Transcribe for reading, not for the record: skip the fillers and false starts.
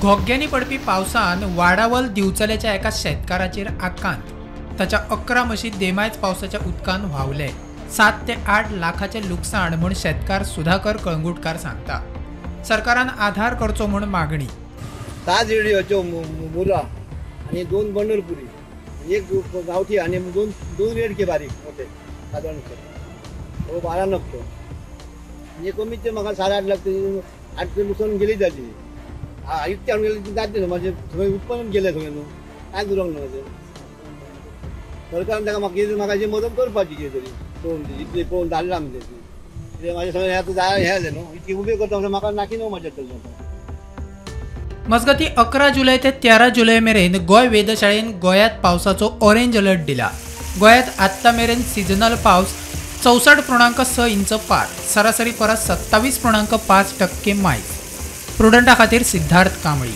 घोग्यांनी पडपी पावसान वाडावल दिवचलेच्या एका शेतकाराचेर आकांत. ताच्या 11 म्हशी देमायच पावसाच्या उदकान व्हांवले. 7 ते 8 लाखाचें लुकसाण म्हूण शेतकार सुधाकर कळंगुटकार सांगता. सरकारान आधार करचो म्हूण मागणी. 7 रेडियोच्यो मुरा आनी 2 पंढरपुरी, एक गांवठी आनी दोन रेडके बारीक मोठे सादारण हो 12 नगतो म्हणजे कमीत ते म्हाका 8.5 लाख 8 लुकसाण गेली जाली. इतके हाडून गेले जातले न्हू, म्हाजें सगळें उत्पन्न गेलें सगळें न्हू, कांयच उरोंक ना म्हाजें. सरकारान ताका म्हाका कितें म्हाका मदत करपाची कितें तरी पळोवन ती इतली पळोवन धाडलां आमचें कितें म्हाजें सगळें हें आतां जाय हें जालें न्हू, इतकी उबें करता म्हणल्यार म्हाका नाकी न्हू म्हाज्या तसलें. मजगती 11 जुलय ते 13 जुलय मेरेन गोंय वेधशाळेन गोंयांत पावसाचो ऑरेंज अलर्ट दिला. गोंयांत आत्तां मेरेन सिजनल पावस 64.6 इंच पार, सरासरी परस 27.5% मायज. प्रुडंटा खातीर सिद्धार्थ कांबळी.